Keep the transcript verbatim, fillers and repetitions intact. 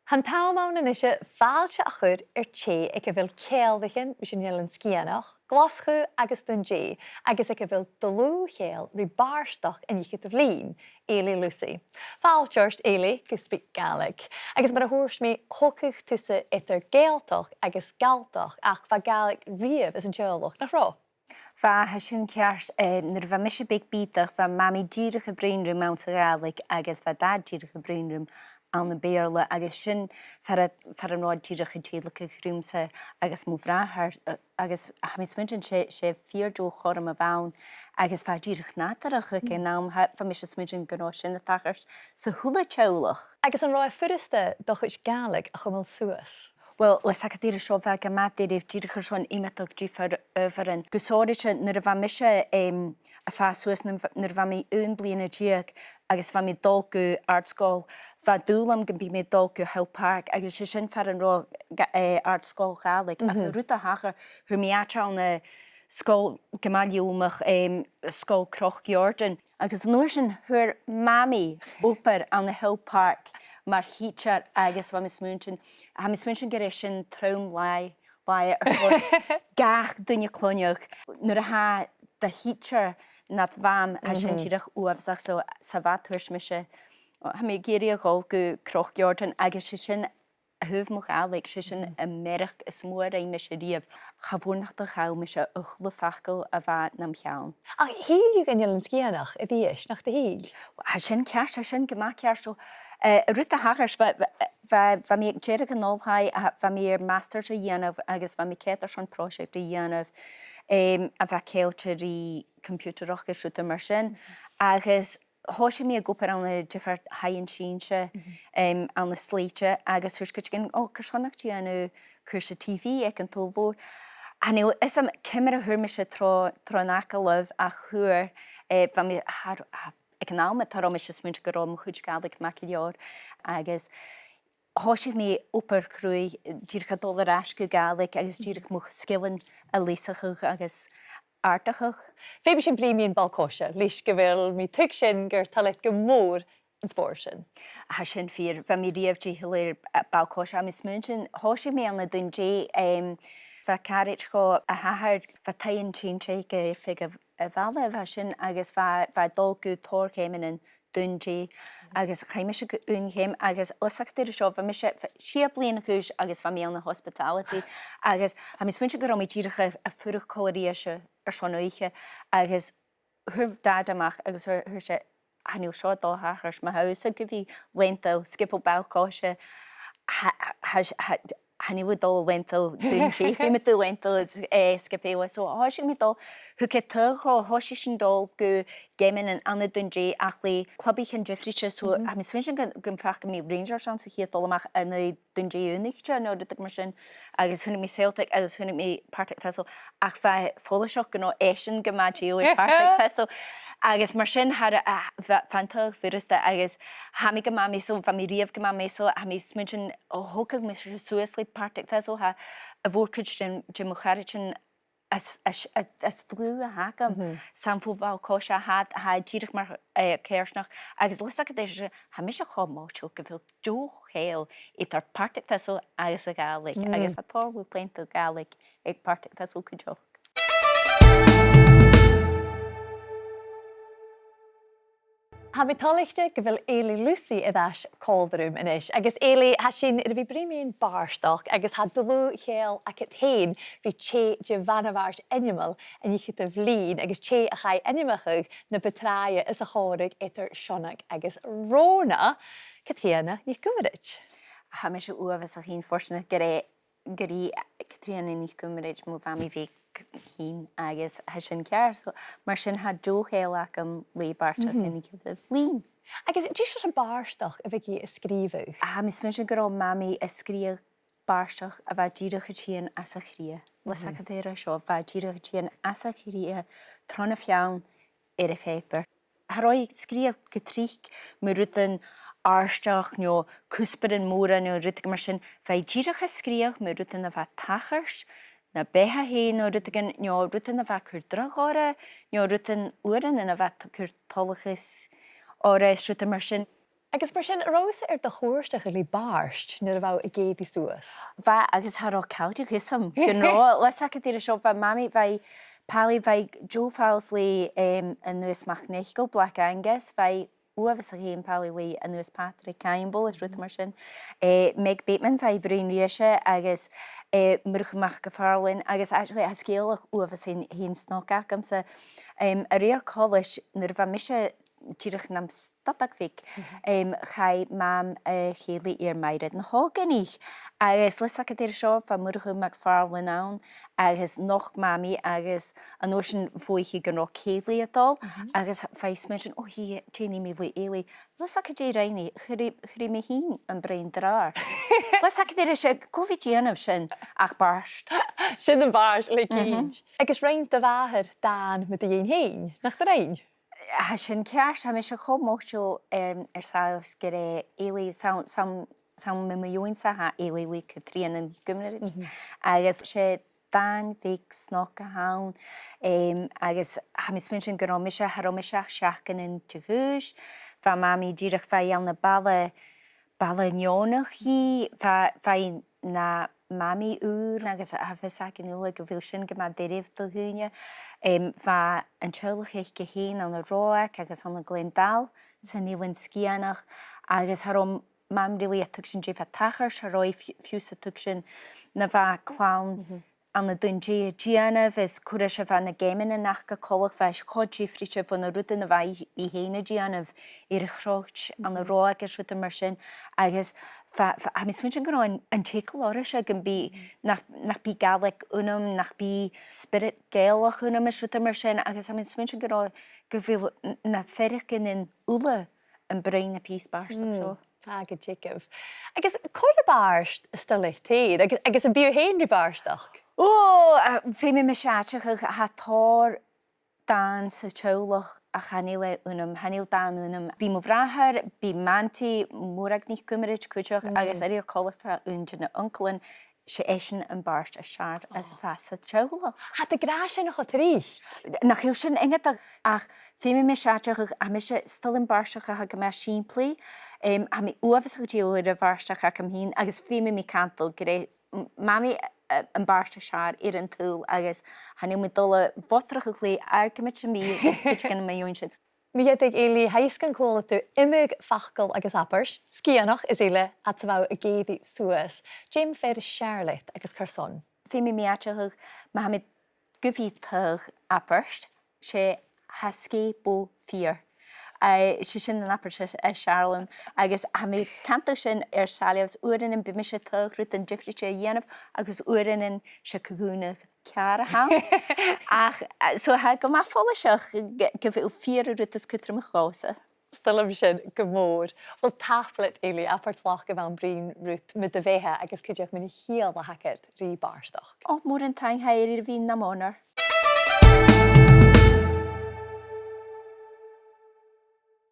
Tha an t-àm ann a-nise fàilte a chur air tè aig a bheil ceangal ri Eilean Sgitheanach, Glaschu agus Dùn Dè, agus aig a bheil dlùth-cheangal ri bàrdachd an fhicheadamh linn, Eilidh Lucy. Fàilte ort, Eilidh, gu SpeakGaelic. Agus mar a thuirt mi, thogadh tusa eadar Gàidhealtachd agus Galltachd, ach bha Gàidhlig riamh anns an teaghlach, nach robh? Bha, tha sin ceart, eh, nuair a bha mise beag bìodach, bha Mamaidh dìreach a' bruidhinn rium anns a' Ghàidhlig agus bha Dad dìreach a' bruidhinn rium ann am Beurla, agus sin far a, far an robh e dìreach a' tilleadh riumsa agus mo bhràthair, eh, agus tha mi a' smaointinn 's e, 's e fìor dheagh chothrom a bh' ann, agus bha e dìreach nàdarrach aig an àm, tha, bha mise a' smaointinn gun robh sin a' tachairt sa h-uile teaghlach. Agus an robh e furasta do chuid Gàidhlig a chumail suas? Uill, le 's a' chàs a tha seo, bha e gu math doirbh dìreach airson iomadach diofar adhbharan. Gu sònraichte nuair a bha mise, em, a' fàs suas, nuair a bha, nuair a bha mi aon bliadhna deug agus bha mi a' dol gu àrd-sgoil, bha dùil agam gum biodh mi a' dol gu Hill Park, agus 's e sin far an robh Ga-, eh, àrd-sgoil Ghàidhlig. Ach an rud a thachair, fhuair mi àite ann an sgoil gu math leòmach, em, Sgoil Chnoc Iòrdain. Agus an uair sin fhuair Mamaidh obair ann an Hill Park mar theacher agus bha mi a' smaointinn, tha mi a' smaointinn gur e sin trom-laighe, laighe airson gach duine a chluinneadh. Nuair a tha do theacher nad mham, tha sin dìreach uabhasach. So, sa bhad thuirt mise, o, tha mi ag iarraidh a dhol gu Cnoc Iòrdain agus 's e sin a thaobh mo Ghàidhlig, 's e sin am mearachd as motha a rinn mise riamh. Cha mhòr nach do chaill mise a h-uile facal a bha nam cheann. Ach thill thu gu Eilean Sgitheanach a-rithist, nach do thill? Tha sin ceart, tha sin gu math ceart. So, eh, an rud a thachair, bha, bha, bha, bha mi aig deireadh an oilthigh, a, bha mi air masters a dhèanamh agus bha mi ceud airson pròiseact a dhèanamh, em, a bha ceangailte ri computerachd is rudan mar sin. Agus thòisich mi ag obair ann an diofar thaighean-seinnse, em, ann an Slèite, agus thuirt cuideigin, o, carson nach dèan thu cùrsa T V aig an t-Sabhal Mhòr? Chan eil fhios agam ciamar a fhuair mise tro, tron agallamh ach fhuair, eh, bha mi thar, aig an àm, cha robh mise a' smaointinn gun robh mo chuid Gàidhlig math gu leòr, agus thòisich mi obair chruaidh, dìreach a' dol air ais gu Gàidhlig agus dìreach mo sgilean a leasachadh agus àrdachadh. Feumaidh sinn bruidhinn mun bhall-coise, leis gu bheil mi a' tuigsinn gur toil leat gu mòr an spòrs sin. Tha sin fìor. Bha mi riamh dèidheil air, eh, ball-coise. Tha mi a' smaointinn, thòisich mi ann an Dùn Dè, em, bha caraid dhomh a h-athair, bha taigh-seinnse aige air feadh a', a' bhaile, bha sin, agus bha, bha e a' dol gu tòrr cheum ann an Dùn Dè, agus chaidh mise gu aon cheum, agus leis a' chàs a tha seo, bha mise f-, sia bliadhna a dh'aois agus bha mi ann an hospitality, agus tha mi a' smaointinn gun robh mi dìreach a', a' fuireach còmhla ris a, airson oidhche, agus fhuair Dad a-mach agus thuirt, thuirt e, chan eil seo a' dol a thachairt, ma tha thusa gu bhith leantainn sgioba ball-coise, tha, tha, tha, chan eil thu a' dol a leantainn Dùn Dè, feumaidh tu leantainn, eh, sgioba eile. So thòisich mi a' dol, thug e taghadh, thòisich sinn a' dol gu geamannan ann an Dùn Dè ach le clubaichean diofraichte, so tha mi a' smaointinn gun, gum faca mi Rangers anns a' chiad dol a-mach ann an Dùn Dè Aonaichte no rudeigin mar sin, agus chunnaic mi Celtic agus chunnaic mi Partick Thistle, ach bha e follaiseach gun robh esan gu math dèidheil air Partick Thistle. Agus mar sin, tha, a, bha, bha an taghadh furasta agus tha mi gu math measail, bha mi riamh gu math measail, tha mi a' smaointinn, o, thogadh mise suas le Partick Thistle, tha a' mhòr-chuid de, de mo charaidean as, as, as, as dlùth a th' agam, 's ann fo bhall-coise a tha, tha e dìreach mar, eh, coimhearsnachd, agus leis a' chàs a tha seo, tha mise cho moiteil gu bheil deagh cheangal eadar Partick Thistle agus a' Ghàidhlig, agus tha tòrr luchd-leantainn Gàidhlig aig Partick Thistle cuideachd. Tha mi toilichte gu bheil Eilidh Lucy air ais còmhla rium a-nis. Agus Eilidh, tha sinn air a bhith a' bruidhinn mun bhàrdachd, agus tha dlùth-cheangal agad fhèin ri tè de bhana-bhàird ainmeil an fhicheadamh linn, agus tè a chaidh ainmeachadh na bu tràithe sa chòmhradh eadar Seonag agus Rona, Catrìona NicIomraidt. Tha mise uabhasach fhèin fortanach gur e gur i Catrìona NicIomraidt mo mhamaidh bheag fhèin, agus tha sin ceart. So, mar sin, tha deagh cheangal agam le bàrdachd an fhicheadamh linn. Agus dè seòrsa bàrdachd a bhiodh i a' sgrìobhadh? Tha mi a' smaointinn gun robh Mamaidh a' sgrìobhadh bàrdachd a bha dìreach a' tighinn às a chridhe. Leis a' chàs a tha seo, bha i dìreach a' tighinn às a chridhe tron a' pheann air a' phàipear. Cha robh i a' sgrìobhadh gu tric mu rudan àrdaich no cuspairean mòra no rudeigin mar sin. Bha i dìreach a' sgrìobhadh mu rudan a bha a' tachairt na beatha fhèin no rudeigin, no rudan a bha a' cur dragh oirre, no rudan uaireannan a bha a' cur toileachas oirre is rudan mar sin. Agus mar sin, an robh thusa air do chuairteachadh le bàird nuair a bha thu ag èirigh suas? Bha, agus cha robh càil de dh'fhios agam gun robh. Leis a' chèilidh seo, bha Mamaidh, bha i, Pàilidh, bha i deagh fhalbh le, em, Aonghas MacNeacail, Black Angus, bha i uabhasach fhèin, Pàilidh, le Aonghas Pàdraig Caimbeul is rudan mar sin. Eh, Meg Bateman, bha i a' bruidhinn rithe agus, eh, Murchadh MacPhàrlain, agus actually, tha sgeulachd uabhasach fhèin snog agamsa. Em, a rèir choltais, nuair a bha mise dìreach nam stobadh bheag, em, chaidh Mam a chèilidh air Mairead na h-Òigneach. Agus leis a' chèilidh seo, bha Murchadh MacPhàrlain ann, agus nochd Mamaidh, agus an uair sin bha i gun robh cèilidh a' dol, agus bha i a' smaoineachadh, "O, chì, dè nì mi le Eilidh?" Leis a' chèilidh, rinn i, chuir i, chuir i mi fhìn am broinn dràr. Leis a' chèilidh, 's e, cò bhiodh a' dèanamh sin ach bàrd. Sin am bàrd, le cinnt. Agus rinn do mhàthair dàn mu do dheidhinn fhèin, nach do rinn? Tha sin ceart, tha mise cho moiteil air, air sàillibh gur e Eilidh, 's ann, 's ann, 's ann mu mo dheidhinn-sa a tha Eilidh le Catrìona NicIomraid. Agus 's e dàn bheag snog a th' ann, em, agus tha mi a' smaoineachadh gun robh mise, cha robh mise ach seachdain de dh'aois, bha Mamaidh dìreach, bha i ann am baile, baile neònach i, bha, bha i na Mamaidh ùr, agus tha fios againn uile gu bheil sin gu math doirbh do dhaoine. Em, bha an teaghlach aice fhèin ann an Ròghach agus ann an Glendale, san Eilean Sgitheanach, agus cha robh Mam really a' tuigsinn dè bha a' tachairt, cha robh i fi-, fiù 's a' tuigsinn na bha clann ann an Dùn Dè a' dèanamh, is cò ris a bha na geamannan aca coltach, bha e cho diofraichte bho na rudan a bha i, i fhèin a' dèanamh air a' chroit ann an Ròghach agus rudan mar sin, agus bha, bha, tha mi a' smaoineachadh gun robh an, an t-eagal oirrese gum bi, nach, nach bi Gàidhlig annam, nach bi spiorad Gàidhealach annam is rudan mar sin, agus tha mi a' smaoineachadh gun robh, gu bheil n-, na faireachdainnean uile am broinn na pìos bàrdachd seo. Tha gu dearbh. Agus cò am bàrd as toil leat fhèin, agus, agus am bi thu fhèin ri bàrdachd? Ò, a, feumaidh mise aideachadh, tha tòrr dàin sa teaghlach a chan eil annam, chan eil dàn annam. Bidh mo bhràthair, bidh m' antaidh, Mòrag NicIomraid cuideachd, agus a rèir choltais bha aon de na h-uncailean, 's e esan am bàrd as fheàrr as a bha sa teaghlach. Tha iad ag ràdh sin cho tric. Nach eil sin iongantach, ach feumaidh mise aideachadh, tha mise, 's toil leam bàrdachd a tha gu math sìmplidh, em, tha mi uabhasach dèidheil air a' bhàrdachd agam fhìn, agus feumaidh mi cantainn gur e m-, Mamaidh, eh, am bàrd as fheàrr air an t-saoghal, agus chan eil mi dol a bhodrachadh le argamaid sam bith, cuideigin mu dheidhinn sin. Ma dh'fhaodte, Eilidh, tha fhios gun cuala tu iomadh facal agus abairt, Sgitheanach is eile, fhad 's a bha thu ag èirigh suas. Dè am fear as fheàrr leat agus carson? Feumaidh mi aideachadh, ma tha mi gu bhith a' taghadh abairt, 's e tha sgèith bò fìor. Eh, 's e sin an abairt as, as fheàrr leam. Agus tha mi a' cantainn sin air sàillibh, is uaireannan bidh mise a' taghadh rudan diofraichte a dhèanamh, agus uaireannan 's e co-dhùnadh ceàrr a th' ann. Ach, eh, so tha e gu math follaiseach gu, gu bheil fìor an rud as cudromaiche dhòmhsa. 'S toil leam sin gu mòr. Uill, tapadh leat, Eilidh, abair tlachd a bhith a' bruidhinn riut mu do bheatha agus cuideachd mu na chiall a th' agad ri bàrdachd. Ò, mòran taing, tha e air a bhith nam onair.